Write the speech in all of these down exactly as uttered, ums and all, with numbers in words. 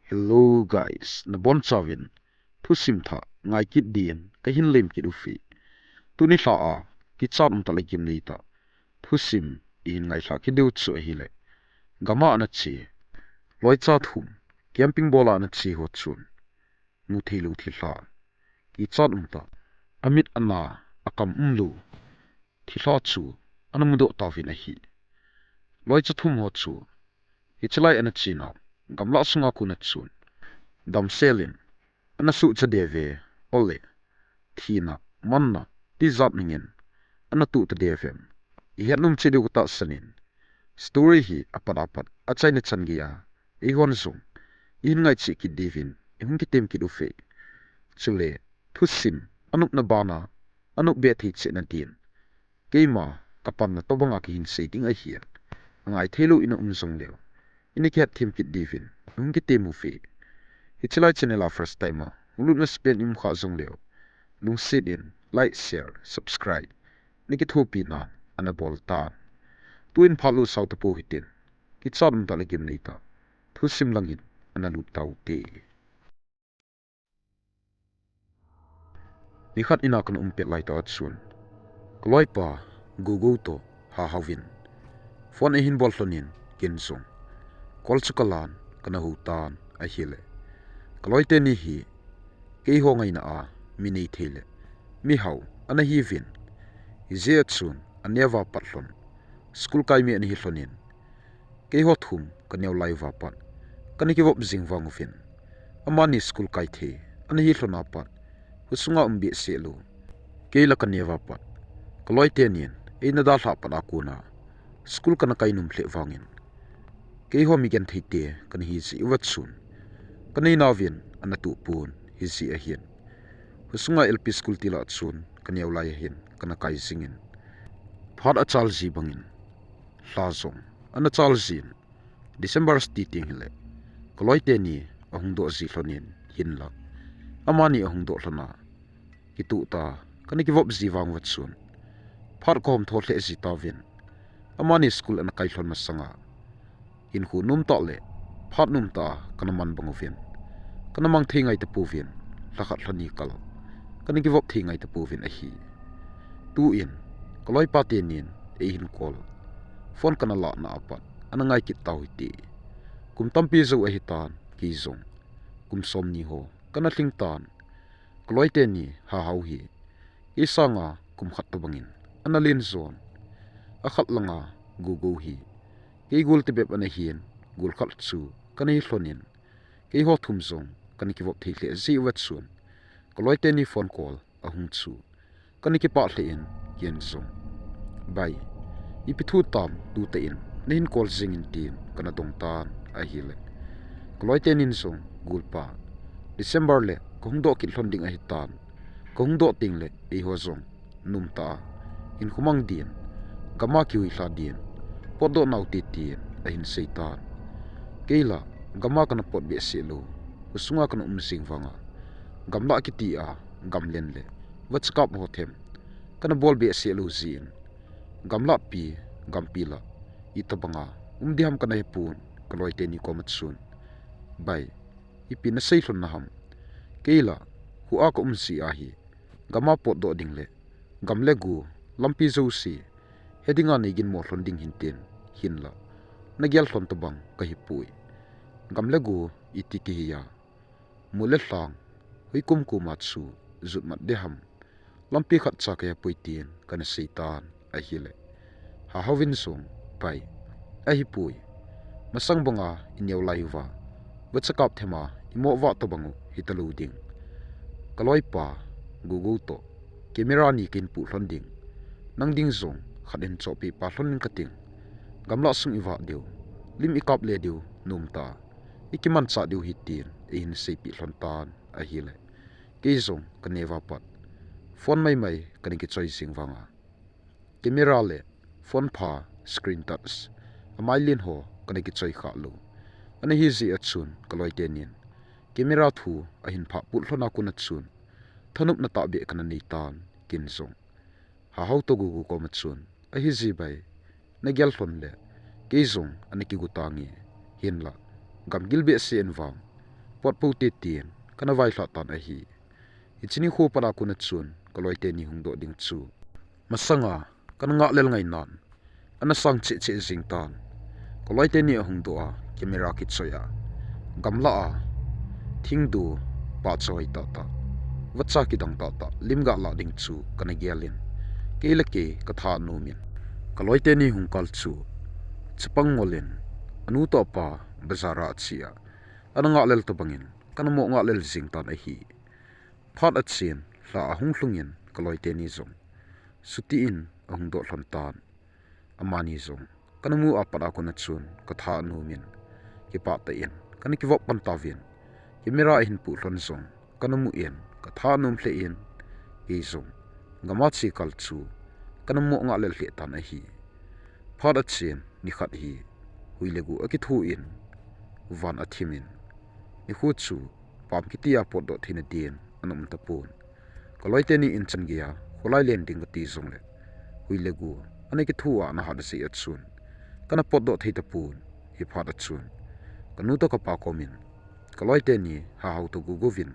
Hello guys, nabonchauvin thusim thah ngai kit din kahin lem kit uve. Tuni lha a kichat umtah le gimnei tah thusim ihin ngailha kit diu chu ahile, gam a ana che loicha thum camping bol a ana che ho chun mu theilou thilha, kichat umtah, amit ana, akam umlou thilha chu ana mudoh tauvin ahi. Loicha thum ho chu hiche lai ana chenau gamlah sunga kona chun damsel in ana suhcha deuve, ole thina, manna tijat nangin ana tuh ta deuvem, ihet nom cheh diu katahsan in, story hi apat apat achaina chan geiya eihon jong ihin ngai cheh kit diuvin ihung kitem kit uve. Chule thusim anopna bana anop be thei cheh na din keima kapanna tobanga kahin sei ding ahin, angai theilou ina um jongleu ina kihet them kit diuvin ihung kitem uve. Hiche lai channel a first time a hung lut masapen ium kha jongleu, lungset in like, share, subscribe nakithopina ana bol tan. Tuin phat lut sao tapou hitin, kichat umtah le gimnei tah thusim langin ana lut taute. Nikhat ina kana um pet laitah a chun kaloipa Gugu toh Hahauvin phone eihin bol lhonin, ken jong call chu kalan kana hou tan ahile, kaloi teni hi keiho ngaina a mi neithei le mihao ana hiuvin, hijeh a chun aneo a pat lhon school kai mi ana hi lhonin, keiho thum kaneo lai uva pat kana kivop jing vang uvin, amani school kai thei ana hi lhon a pat khosunga um behseh lou, kei la kaneo a pat kaloi tenin eina dalhah pat a kona school kana kai nom lheh vangin, keiho mi genthei te kana hi jeh uva chun kanei nauvin ana tuh pon, hijeh ahin khosunga L P school til a chun kaneo lai ahin kana kai jingin, phat achal ji bangin lha jong ana chal jin, December ati teng hile kaloi teni ahung doh ji lhonin, hinla amani ahung doh lhon a kituh tah kana kivop ji vang uva chun phat kahom tho lheh ji tauvin, amani school ana kai lhon masanga hinkho nomtah le phat nomtah a kana man bang uvin, kana mang thei ngai tapouvin, lha khat lha ni kal kana kivop thei ngai tapouvin ahi. Tuin kaloipa tenin eihin call, phone kana lahna a pat ana ngai kit tau hite. Kum tampi jou ahitan, kei jong kum somni ho kana lhing tan. Kaloi teni Hahao hi kei sanga kum khat tobangin ana len jon, akhat langa Gugu hi kei gol tibep ana hin, gol khat chu kana hi lhonin, keiho thum jong kana kivop thei lheh ji uva chun kaloi teni phone call ahung chu kana kipah lheh in, ken jong, bai, ipi thu tam tutah in nahin call jingin, tin kana dong tan ahile, kaloi tenin jong, golpa, December le kahung doh kit lhon ding ahitan, kahung doh teng le eiho jong nomtah a hinkho mang din, gam a kihuilha din potdoh naute, tin ahin sei tan. Kei la gam a kana pot behseh lou, khosunga kana um jing vanga gamlah kiti a gamlen le vachakap ho them kana bol behseh lou jeh in, gamlahpi, gampi la itobanga um diham kana hepon, kaloi teni koma chun, bai, ipi nasei lhon naham, kei la khu a kaum jeh ahi, gam a potdoh ding le gam le go lampi jouse he dinga nei ginmo lhon ding hintin, hinla nagel lhon tobang kahipoi. Gam le go iti kihi a, mu le lhang, hoi kum koma chu jut mat diham, lampi khatcha kahepoi, tin kana sei tan ahile, Hahaovin jong, bai, ahipoi, masang banga ineo lai uva vachakap thema imo vah tobang u hitalou ding, kaloipa Gugu toh camera ni kahin puh lhon ding, nang ding jong khat hin chohpeh pah lhon ding kating, gamlah sung ivah diu, lim ikap le diu nomtah a ikimanchah diu ahi, tin eihin seipeh lhon tan ahile, kei jong kaneo a pat phone maimai kana kichoi jing vanga camera le phone pha, screen touch, amai len ho kana kichoi khah lou ana hi jeh a chun, kaloi tenin camera thu ahin phah put lhon a kona chun thanopna tahbeh kana nei tan, ken jong, Hahao toh Gugu koma chun, ahi ji bai, nagel lhon le kei jong ana kigo tange, hinla gamgil behseh in vang pot pou te tin kana vailhah tan ahi. Hiche nikho pat a kon a chun ka loi teni hung doh ding chu masanga kana ngah lel ngai nan, ana sang cheh cheh jing tan. Ka loi teni ahung doh a, camera kichoi a, gamla a thingdu pahcha hoi tah tah, vacha kidang tah tah lim ga lah ding chu kana gel in, kei le kei ka tha anom in, ka loi teni hung kal chu chapang ngol in, anu toh apa bazar a ache a, ana ngah lel tobang in kana mo ngah lel jing tan ahi. Phat achen, lha ahung lhung in ka loi teni jong suti in ahung doh lhon tan. Amani jong kana mu a pat a kon a chun ka tha anom in, kipah tah in kana kivop pan tauvin, camera ahin puh lhon jong kana mu in ka tha anom lheh in, kei jong gam a che kal chu kana mo ngah lel lheh tan ahi. Phat achen, nikhat hi hui le gu akithu in, van athim in, nikho chu pam kiti a potdoh theina din ana um tapon. Ka loi teni in chan gei a kholai len ding kati jongle, hui le gu ana kithu a ana hat jeh a chun kana potdoh thei tapon. Hi phat a chun ka nu toh ka pa kom in ka loi teni hahao toh gugu vin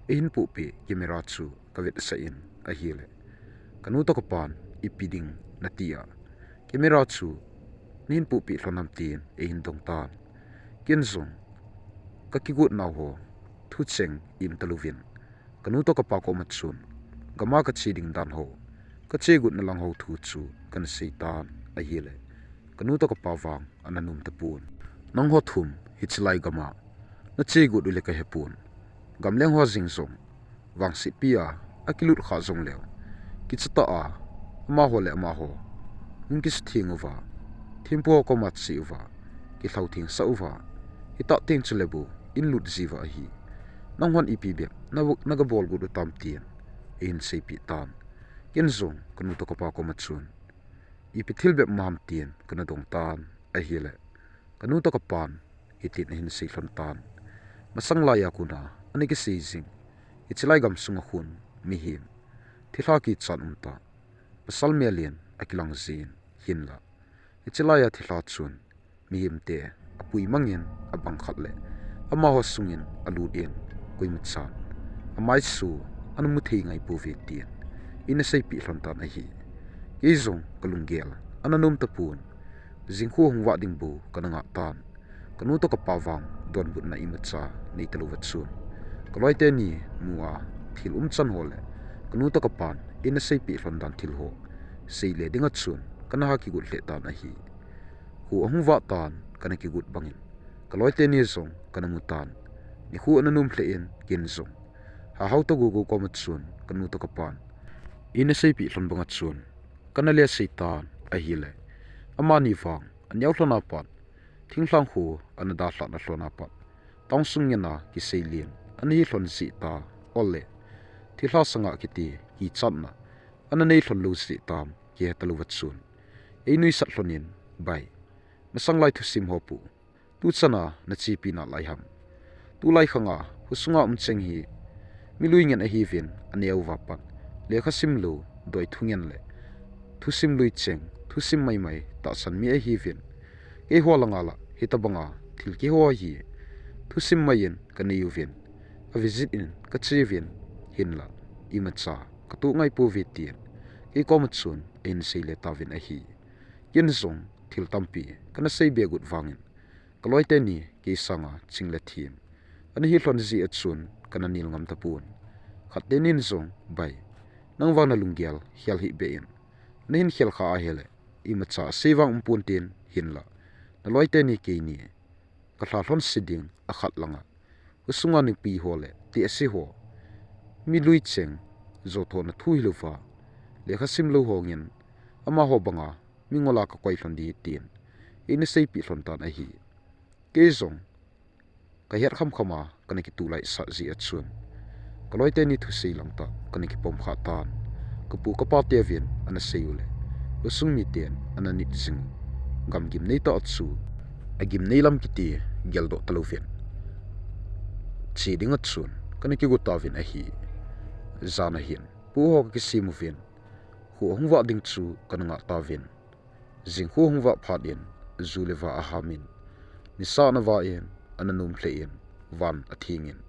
eihin puhpeh camera chu ka vetsah in ahile, ka nu toh ka pan ipi ding nati a, camera chu neihin puhpeh lhon ham tin eihin dong tan. Ken jong ka kigot nau ho thu cheng im talouvin, ka nu toh ka pa kom a chun gam a ka che ding dan ho, ka che got na lang ho thu chu kana sei tan ahile, ka nu toh ka pa vang ana nom tapon. Nangho thum hiche lai gam a na che got u le ka hepon. Gamleng ho jeng jong vangsetpi a akilut kha jongleu, kicha tah a amaho le amaho hung kisutheng uva, thempu ho kom a che uva, kilhao thengsah uva, hitah teng chule bou in lut jiuva ahi. Nanghon ipi bep na, na ga bol got u tam tin eihin seipeh tan. Ken jong ka nu toh ka pa kom a chun ipi thil bep ham tin kana dong tan ahile, ka nu toh ka pan hitin ahin sei lhon tan. Masang lai a kon a ana kisei jing, hiche lai gam sunga khun mihem thilha kichat um tah, pasal mel in akilang jin, hinla hiche lai a thilha chun mihem te apui mang in abang khat le amaho sung in alut in, koima chan amaisu ana mu thei ngai pouve tin eina seipeh lhon tan ahi. Kei jong ka lunggel ana nom tapon. Jingkho hung vah ding bou kana ngah tan. Ka nu toh ka pa vang donbutna imacha nei talouva chun, ka loi teni mu a thil umchan ho le ka nu toh ka pan eina seipeh lhon dan thil ho seile dinga chun kana ha kigot lheh tan ahi. Kho ahung vah tan kana kigot bangin ka loi teni jong kana mu tan. Nikho ana nom lheh in ken jong hahao toh gugu kom a chun ka nu toh ka pan eina seipeh lhon banga chun kana le sei tan ahile, amani vang aneo lhon a pat, thinglhang kho ana dalhah na lhon a pat, town sung ngen a kisei len ana hi lhon jeh ta, ole thilha sanga kiti kichatna ana nei lhon lou jeh tam kihe talouva chun, ei nuisat lhon in, bai, masang lai thusim ho pu, tuchan a na chepi nalai ham? Tulai khang a khosunga um cheng hi milui ngen ahiuvin, aneo uva pat lekha sim lou, doi thungen le thusim lui cheng, thusim maimai tahsan mi ahiuvin, keiho langa la hitabanga thil kiho hi thusim mai in ka nei uvin, a visit in ka che uvin, hinla imacha ka toh ngai pouve tin kei kom a chun eihin seile tauvin ahi. Ken jong thil tampi kana seibe got vangin, ka loi teni kei sanga ching le them ana hi lhon jeh a chun kana nel ngam tapon. Khat tenin jong, bai, nang vang na lunggel khel hih beh in, na hin khel kha ahile imacha sei vang um ponte, hinla na loi teni keini ka lha lhon se ding a khat langa khosunga nupi ho le tehse ho, milui cheng, jothona thu hilouva lekha sim lou ho ngen, amaho banga mingol a ka koi lhon ding ahi tin eina seipeh lhon tan ahi. Kei jong ka het khamkham a kana kitulai sah jeh a chun, ka loi teni thusei lang tah kana kipom kha tan. Ka pu ka pa teuvin ana sei u le khosung miten ana nit jing u, gam gimnei tah chu agimnei lam kiti geldoh talouvin che dinga chun kana kigo tauvin ahi. Jan ahin pu ho ka kisem uvin, kho ahung vah ding chu kana ngah tauvin, jingkho hung vah phat in ju le va aham in, nisa ana vah in, ana nom lheh in, van athingin,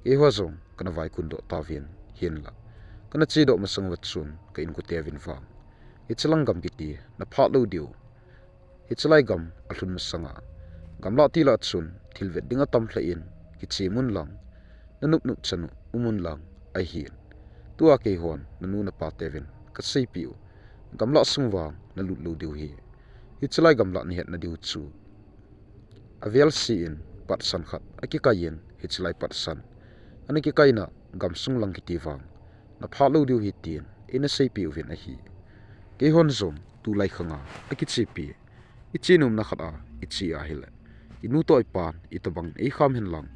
keiho jong kana vaikun doh tauvin, hinla kana chedoh masang uva chun ka inkote uvin vang, hichelang gam kiti na phah lou diu, hichelai gam alhun masanga gamlah tilah chun thil vet ding atam lheh in, kiche mun lang, na nupnup chan u um un lang, ahin, tua keihon nanu napa teuvin kaseipeh u, gamlah sung vang nalut lou diu hi. Hichelai gamlah nahet nadiu chu, avel se in patsan khat akikai in, hichelai patsan ana kikaina gamsung lang kiti vang na phah lou diu hi tin eina seipeh uvin ahi. Keihon jong tulai khanga akichepi, iche nomna khat a iche ahile, inu toh ipan itobang in eikham hen lang,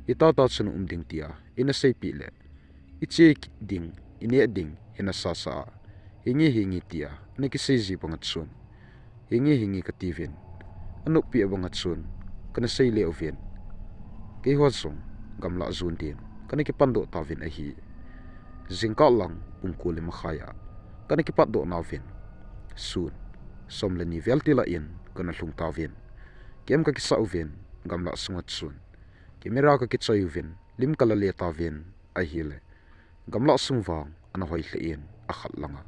itah tah chun um ding tia eina seipeh le, iche ding, ineh ding hi nasasa a, hinge hinge tia ana kisei ji banga chun, hinge hinge katiuvin, anoppi a banga chun kana seile uvin, keiho jong gamlah jon din kana kipan doh tauvin ahi. Jingkah lang pung ko le makhai a kana kipat doh nauvin, sun som le ni vel tilah in kana lhung tauvin, kem kakisah uvin, gamlah sunga chun camera kakichoi uvin, lim kala le tauvin ahile, gamlah sung vang ana hoi lheh in, akhat langa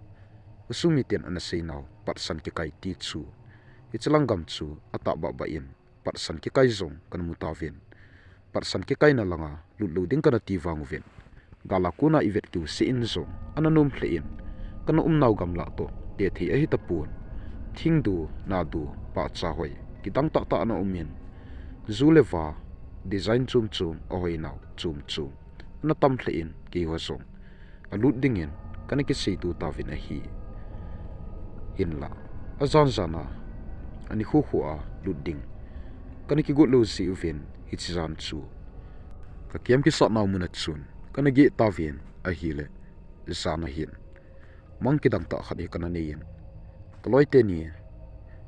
khosung miten ana seinau patsan kikai ti chu, hichelang gam chu atah bahbah in patsan kikai jong kana mu tauvin, patsan kikaina langa lut lou ding kana ti vang uvin, gal a kona ivet kiu seh in jong ana nom lheh in, kana umnau gamlah toh tethei ahi tapon, thingdu, nadu, pahcha hoi kidang tahtah ana um in, ju le va, design chom chom ahoinau chom chom ana tam lheh in, keiho jong alut dingin kana kiseitu tauvin ahi. Hinla, ajan jan a, ani khu khu a lut ding kana kigot lou ji uvin, hiche jan chu kakem kisah nau mun a chun kana geh tauvin ahile, jan ahin mang kidang tah khat hi kana nei in, kaloi teni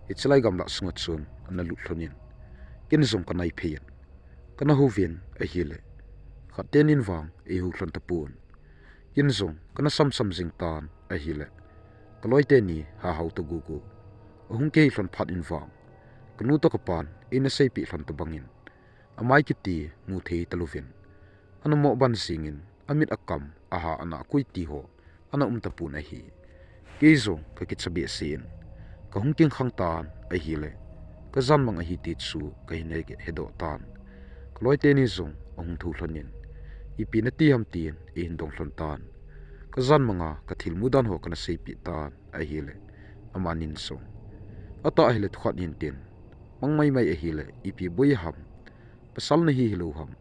hichelai gamlah sunga chun ana lut lhon in, ken jong kanai phei in, kana houvin ahile, khat tenin vang eiho lhon tapon, ken jong kana samsam jing tan ahile, kaloi teni hahao ta gugu, ahung kihei lhon phat in vang, kanu toh kapan eina seipeh lhon tobangin, amai kiti mu thei talouvin, ana moh ban jingin, amit akam, aha ana kui ti ho ana um tapon ahi. Kei jong kakicha behseh in, kahung kingkhang tan ahile, kajan mang ahi ti chu kahin he, hedoh tan. Kaloi teni jong ahung thou lhon in, ipi nati ham tin eihin dong lhon tan. Kajan manga kathil mudan ho kana seipeh tan ahile, amanin jong, atah ahile thukhat hintin, mang maimai ahile ipi boi ham, pasal nahi hilou ham,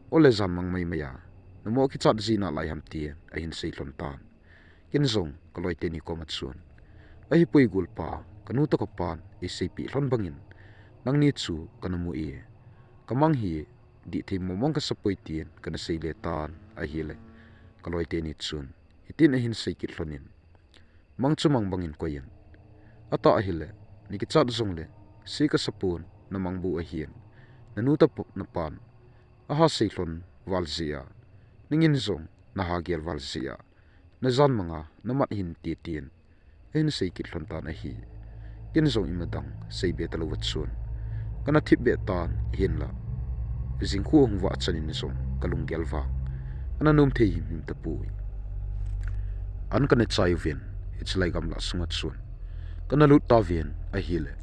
ole jan mang maimai a namoh kichat ji nalai ham tin ahin sei lhon tan. Ken jong kaloi teni koma chun, ahipoi golpa, kanu toh kapan eiseipeh lhon bangin, nangni chu kana mu e, kamang hi dihthei mong mong kasapoi tin kana seile tan ahile, kaloi teni chun hitin ahin sei kit lhon in, mang chu mang bangin koi in, atah ahile, nakichat jongle se kasapon, namang bou ahin, nanu toh napan aha sei lhon val jeh a, nangin jong naha gel val jeh a, najan manga namat hinte tin ahin sei kit lhon tan ahi. Ken jong imadang seibe talouva chun kana thipbeh tan, hinla jingkhu ahung vah chanin jong kalunggel vang ana nom thei himhim tapoi. An kana chai uvin, hichelai gamlah sunga chun kana lut tauvin ahile,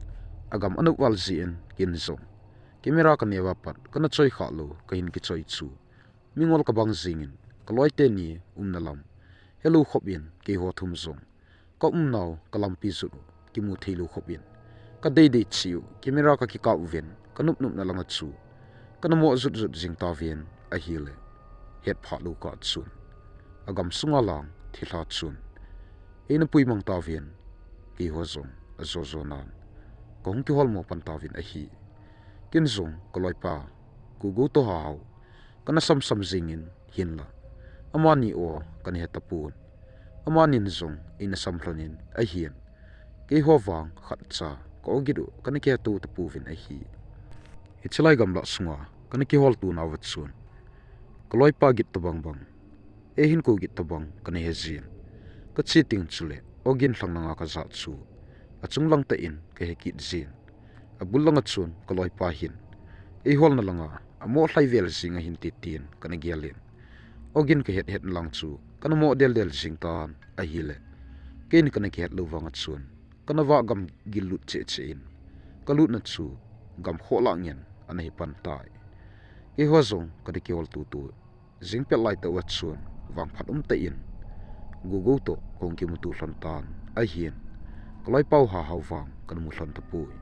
agam anop val jeh in ken jong camera kaneo a pat kana choi khah lou kahin kichoi chu, mingol kabang jingin, kaloi teni umna lam helou khop in, keiho thum jong kaumnau kalampi jot u kimu theilou khop in, kadeidei cheh u camera kakikap uvin, kanop nopna langa chu kana moh jot jot jing tauvin ahile, hetphah lou kah chun, agam sunga lang thilha chun eina puimang tauvin, keiho jong ajo jo nan kahung kiholmo pan tauvin ahi. Ken jong kaloipa, Gogou toh Hahao kana samsam jingin, hinla amani o kana he tapon, amanin jong eina sam lhonin ahin, keiho vang khatcha ka-o git u kana kihetou tapouvin ahi. Hichelai gamlah sunga kana kiholto nauva chun, kaloipa git tobang bang, eihin kou git tobang kana he jin, kache teng chule ogin lhang langa kajah chu achung lang tah in kahe kit jin, abul langa chun kaloipa hin eiholna langa amo lhai vel jing ahin ti tin kana gel in. Ogin ka het het lang chu kana mo del del jing tan ahile. Keini kana kihet lou vang a chun kana vah gam gil lut cheh cheh in ka lutna chu gam khoh lah ngen ana hi pan tai. Keiho jong kana kihol tu tu jing pet lai tah uva chun vangphat um tah in Gogou toh kahung kimuto lhon tan ahin. Ka loipa u Hahao vang kana mu lhon tapoi.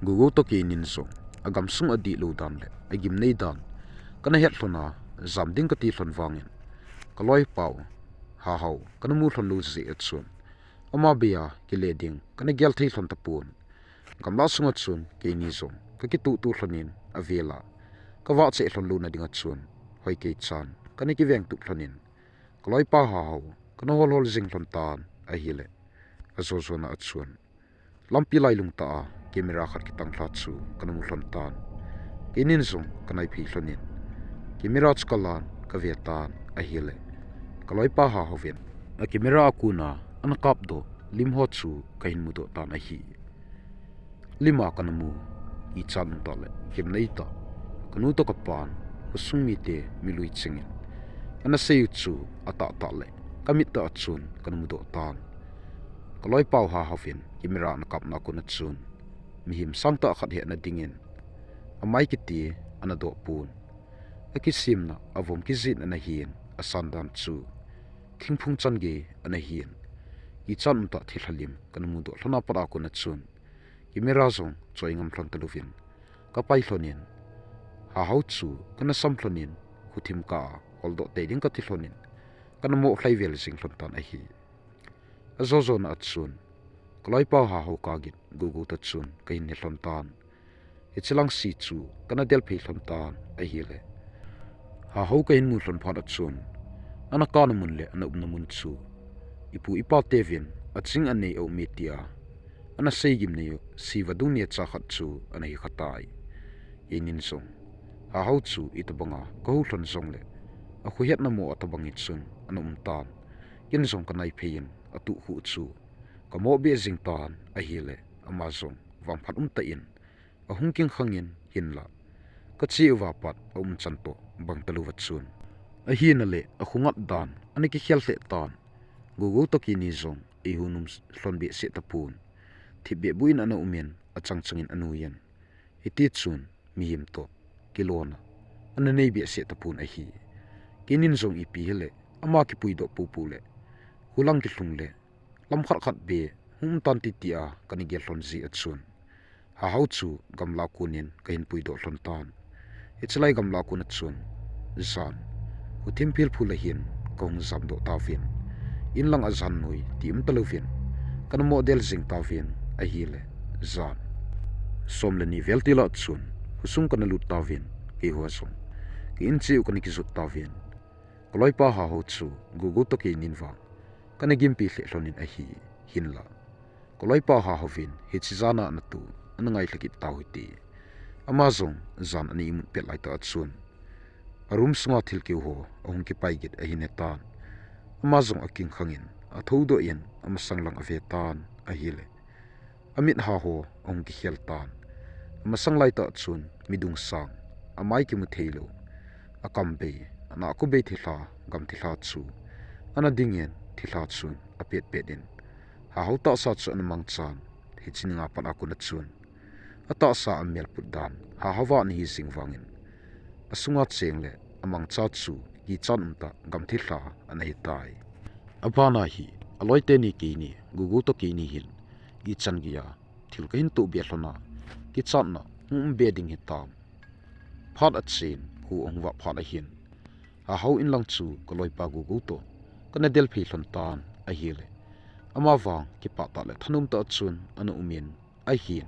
Gogou toh keinin jong agam sung adih lou dan le agimnei dan kana het lhon a, jam ding kati lhon vangin ka loipa u Hahao kana mu lhon lou jeh a chun ama bei a kile ding kana gel thei lhon tapon. Gamla sunga chun keini jong ka kituh tuh lhonin avel a ka vah cheh lhon louna dinga chun hoi kei chan kana kiveng tup lhonin ka loipa Hahao kana hol hol jing lhon tan ahile. Ajo jona a chun lampi lailung tah a camera khat kitang lha chu kana mu lhon tan. Keinin jong ka naiphei lhonin camera chu ka lan ka ve tan ahile. Ka loipa Hahao vin a camera a kona ana kap doh lim ho chu kahin mudoh tan ahi. Lima kana mu, kichat um tah le gimnei tah, kanu toh kapan, khosung mite milui chingin ana sei u chu atah tah le kamit tah a chun kana mudoh tan. Ka loipa u Hahao vin camera ana kapna a kona chun mihem sang tah khat hi ana dingin amai kiti ana doh pon. Akisimna avom kijin ana hin, asan dan chu thingphung chan gei ana hin. Kichat um tah thilha lim kana mudoh lhon a pat a kona chun camera jong choi ngam lhon talouvin ka pai lhonin Hahao chu kana sam lhonin khuthim kah a holdoh tei ding kati lhonin kana mo lhai vel jing lhon tan ahi. Ajo jona a chun ka loipa u Hahao kagin Gogou toh chun kahin ne lhon tan. Hiche lang si chu kana del phei lhon tan ahile. Hahao kahin mu lhon phat a chun ana kana mun le ana umna mun chu ipu ipa tevin aching anei a um e tia ana sei gimnei u si vadung neocha khat chu ana hi kha tai. Keinin jong Hahao chu itobanga ka hou lhon jongle akhohetna mo a tobang hi chun ana um tan. Ken jong ka naiphei in atuh khu chu ka mo beh jing tan ahile, ama jong vangphat um tah in ahung kingkhangin hinla ka che uva pat a umchan toh bang talouva chun ahina le akhongat dan ana kikhel lheh tan. Gogou toh keini jong eihon um lhon behseh tapon. Thipbeh buh in ana umin achang changin anuiyin. Hiti chun mihem toh kilona ana nei behseh tapon ahi. Keinin jong ipi hile ama kipuidoh popo le hulang kilhung le lam khat khat beh hung um tan ti tia kana gel lhon jeh a chun Hahao chu gamla konin kahin puidoh lhon tan. Hiche lai gamla kona chun jan khuthim philphu le hin kahung jamdoh tauvin, in lang a jan noi ti um talouvin kana mo del jing tauvin ahile, jan som le ni vel tila chun khosung kana lut tauvin, keiho jong ka in cheh u kana kijot tauvin, ka loipa Hahao chu Gogou toh keinin vang kana gimpi lheh lhonin ahi. Hinla ka loipa Hahao vin hiche jana ana tu ana ngailha kit tau hite. Ama jong jan ana imut pet lai tah a chun a room sunga thilkeu ho ahung kipai git ahin he tan. Ama jong akingkhangin athoudoh in amasang lang ave tan ahile. Amit ha ho ahung kikhel tan. Amasang lai tah chun midung sang, amai kimu theilou, akam bei, ana khu bei thilha, gam thilha chu ana dingin thilha chun apet pet in Hahao tahsa chu ana mangchan. Hiche ni nga pat a kona chun atahsa amel put dan Hahao a ana hi jing vangin asunga cheng le amangcha chu kichat um tah gam thilha ana hi tai. Abana hi aloi teni keini, Gogou toh keini hin kichan geiya thil kahin toh be lhon a, kichatna hung um be ding hitam. Phat achen kho ahung vah phat ahin Hahao in lang chu ka loipa Gogou toh kana del phei lhon tan ahile. Ama vang kipah tah le thanom tah a chun ana umin ahin.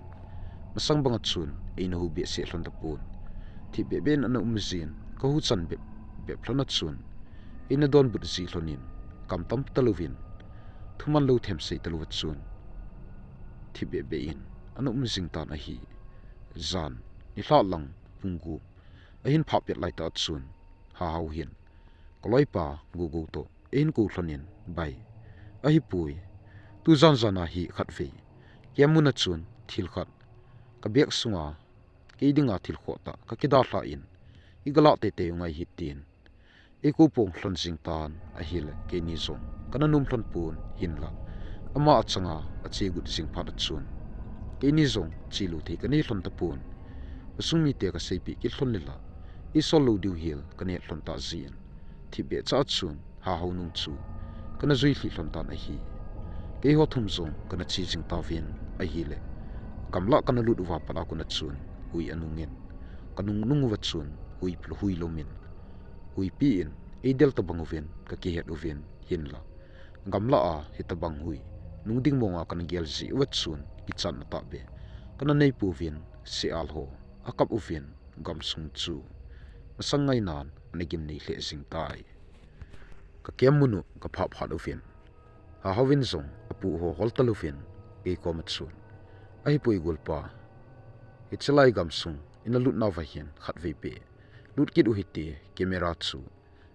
Masang banga chun eina hou behseh lhon tapon. Thipbeh beh in ana um jin, ka hou chan bep bep lhon a chun eina donbut ji lhonin, kam tam talouvin thuman lou them sei talouva chun thipbeh beh in ana um jing tan ahi. Jan nilhah lang pung gup ahin phah pet lai tah a chun Hahao hin ka loipa Gogou toh eihin kou lhonin, bai, ahipoi, tujan jan a hi khatvei keimun a chun thil khat ka bag sunga kei dinga thil khoh tah kakidalha in, igalah teitei u ngai hitin, eikopong lhon jing tan ahile, keini jong kana nom lhon pon hinla, ama achanga ache got jing phat a chun, keini jong chelou thei kanei lhon tapon. Khosung mite kaseipeh kit lhon le la, eisol lou diu hel kanei lhon tah jeh in, thipbeh cha a chun Hahao nung chu kana jui lhih lhon tan ahi. Keiho thum jong kana che jing tauvin ahile, gamlah kana lut uva pat a kon a chun, hui anungin, kanung nung uva chun, hui phlou hui lomin, huipi in eidel tabang uvin kakihet uvin hinla, gamlah a hitobang hui nung ding monga kana gel jeh uva chun, kichatna tahbeh kana nei pouvin, seh-al ho akap uvin, gamsung chu masang ngainan ana gimnei lheh jing tai. Kakem mun u kaphah phat uvin, Hahao in jong apu ho hol talouvin, kei koma chun, ahipoi golpa, hichelai gamsung ina lut nauva hin khatvei beh lut kit u hite, camera chu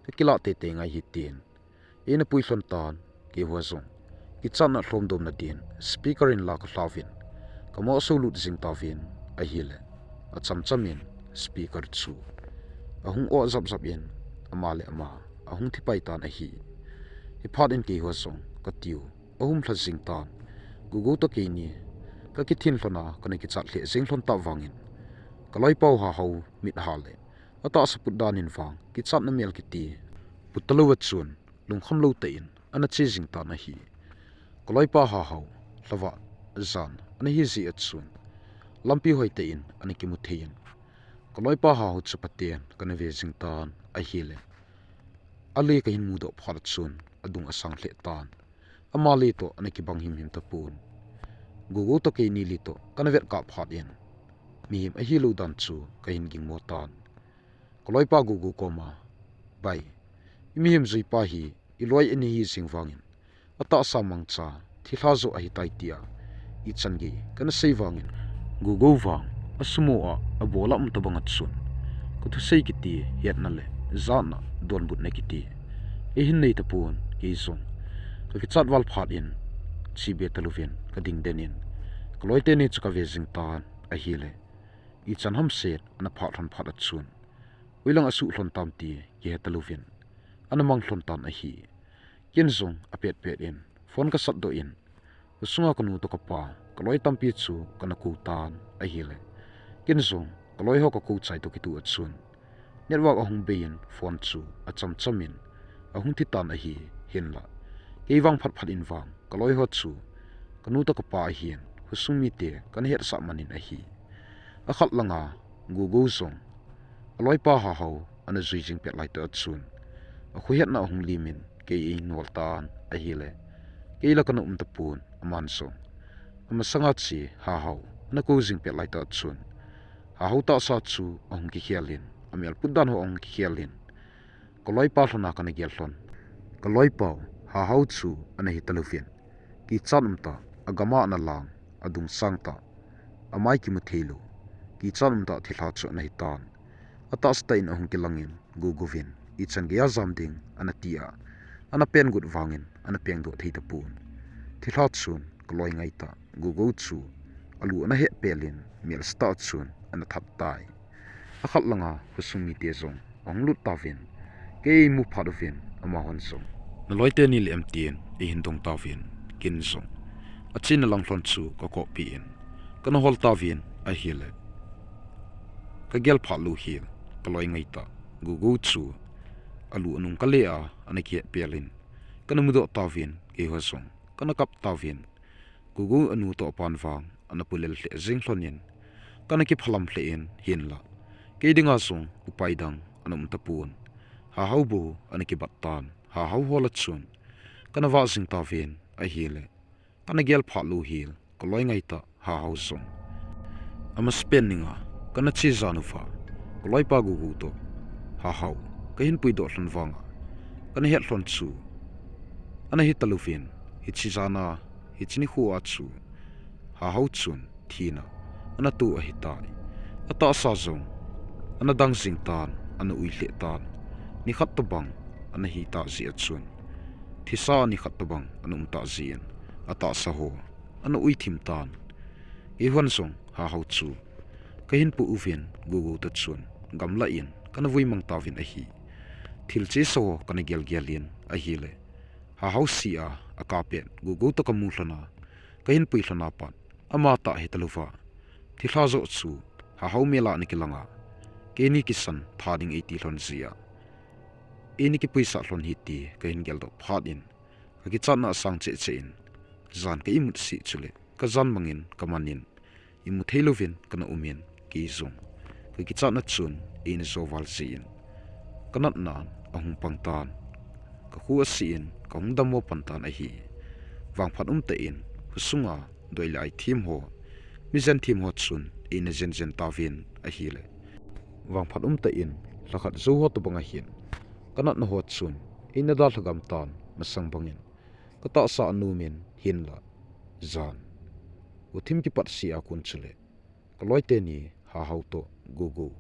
kakilah teitei ngai hitin, eina pui lhon tan, keiho jong kichatna lhomdomna din speaker in la kalhauvin, kamoh so lut jing tauvin ahile, achamcham in speaker chu ahung oh japjap in, ama le ama ahung thipai tan ahi. Hiphat in keiho jong katiu ahum lha jing tan. Gogou toh keini kakithin lhon a kana kichat lheh jeng lhon tah vangin, kaloipau Hahao mit ha le atahsa put dan in vang kichatna mel kiti put talou a chun, lungkham lou tah in ana che jing tan ahi. Kaloipa Hahao lhavah jan ana hi jeh a chun, lampi hoitah in ana kimu thei in, kaloipa Hahao chu phaten kana ve jing tan ahile, ale kahin mudoh phat a chun adung asang lheh tan. Ama le toh ana kibang himhim tapon. Gogou toh keini le toh kana vetkap phat in, mihem ahilou dan chu kahin gingmo tan. Kaloipa Gogou koma, bai, imihem juipa hi iloi ana hi jeng vangin, atahsa mangcha thilha joh ahitai tia ichan gei kana sei vangin, Gogou vang asumo a abol a um tobang a chun, kathusei kiti hetna le jatna, donbutna kiti eihin nei tapon, kei jong kakichat val phat in, chebe talouvin kading den in, kaloiteni chu kave jing tan ahile, ichan hamset ana phah lhon phat a chun, hoilang asuh lhon tam ti kihe talouvin, ana mang lhon tan ahi. Ken jong apetpet in phone kasatdoh in, khosunga kanu toh kapa, kaloi tampi chu kana kou tan ahile, ken jong kaloiho kakou chai toh kitoh a chun, network ahung bei in phone chu achamcham in ahung thi tan ahi. Hinla, kei vang phatphat in vang kaloiho chu kanu toh kapa ahin, khosung mite kana hetsah man in ahi. Akhat langa Gogou jong aloipa Hahao ana jui jing pet laitah a chun, akhohetna ahung lim in kei einol tan ahile, kei la kana um tapon, aman jong amasanga che Hahao ana kou jing pet laitah a chun, Hahao tahsa chu ahung kikhel in, amel put dan ho ahung kikhel in, kaloipa lhon a kana gel lhon, kaloipau Hahao chu ana hi talouvin, kichat umtah, agam a ana lang, adungsang tah, amai kimu theilou, kichat umtah thilha chu ana hitan. Atahsa tah in ahung kilangin, Gogou vin ichan geiya jam ding ana ti a, ana peng got vangin ana pengdoh thei tapon. Thilha chun kaloi ngaitah Gogou chu alu ana hehpel in, melse tah a chun ana that tai. Akhat langa khosung mite jong ahung lut tauvin, kei eimu phat uvin, amahon jong, naloiteni le em tin eihin dong tauvin, ken jong achena lang lhon chu kakohpeh in kana hol tauvin ahile, kagel phat lou hel kaloi ngaitah Gogou chu alu anung kale a ana kihehpel in kana mudoh tauvin, keiho jong kana kap tauvin, Gogou anu toh apan vang ana pulel lheh jeng lhon in, kana kiphalam lheh in, hinla, kei dinga jong upai dang ana um tapon. Hahao bou ana kibat tan, Hahao hol a chun kana vah jing tauvin ahile, kana gel phat lou hel kaloi ngaitah Hahao jong, amasapen ninga kana che jan uva kaloipa Gogou toh Hahao kahin puidoh lhon vanga kana het lhon chu ana hi talouvin, hiche jana, hiche nikho a chu Hahao chun thina ana to ahitai. Atahsa jong ana dang jing tan, ana ui lheh tan. Nikhat tobang ana hitah jeh a chun, thisa nikhat tobang ana umtah jeh in, atahsa ho ana ui thim tan. Keihon jong Hahao chu Kahin pu uvin Gugu toh chun gamla in kana vui mang tauvin ahi. Thil chesa ho kana gelgel in ahile, hahau sea a carpet Gugu toh kamu lhon a, kahin pui lhon a pat, ama tah hitalouva, thilha joh chu hahau mel a ana kilang a, keini kisan tha ding eiti lhon jeh a, eini kipuisah lhon hi ti kahin geldoh phat in, kakichatna asang cheh cheh in, jan ka imut sih chule kajan mang in kaman in, imu theilouvin kana um in, kei jong kakichatna chun eina jo val jeh in, kanatna ahung pang tan, kakhu asih in kahung dammo pan tan ahi. Vangphat umtah in khosunga doi le ai them ho, mijen them ho chun eina jen jen tauvin ahile, vangphat umtah in lhakhat jou ho tobang ahin, kanatna ho chun eina dalha gam tan, masang bangin katahsa anom in, hinla jan guthim kipat sea kon chule, kaloi teni hahau toh Gugu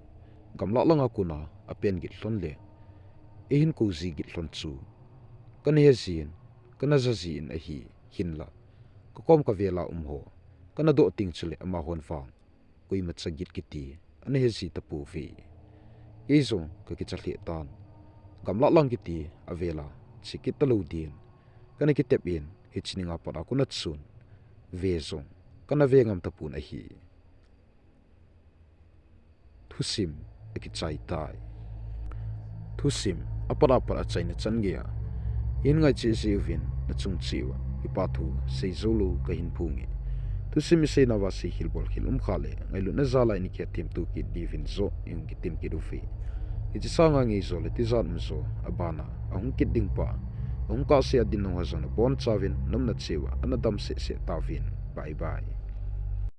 gamla langa kona apen git lhon le eihin kou ji git lhon chu kana he jin, kana ja jin ahi, hinla kakom kavel a um ho kana doh teng chule amahon vang koimacha git kiti ana he ji tapouve. Kei jong kakicha lheh tan, gamla lang kiti avel a che kit talou din kana kitep in, hiche ninga pat a kona chun ve jong kana ve ngam tapon ahi. Thusim akichai tai. Thusim apat apat achaina chan geiya hin ngaicheh jeh uvin nachung cheh uva kipa thu sei joulou kahin phonge. Thusim iseinauva seikhel bolkhel umkha le ngailutna jal a ini kihetthemto kit diuvin joh ihung kitem kit uve. Hiche sanga ngei jo le tijat um jo, abana ahung kit ding pa, ahung kahsea dinmun ho jong nabonchauvin nomna cheh uva ana dam sehseh tauvin. Bye bye.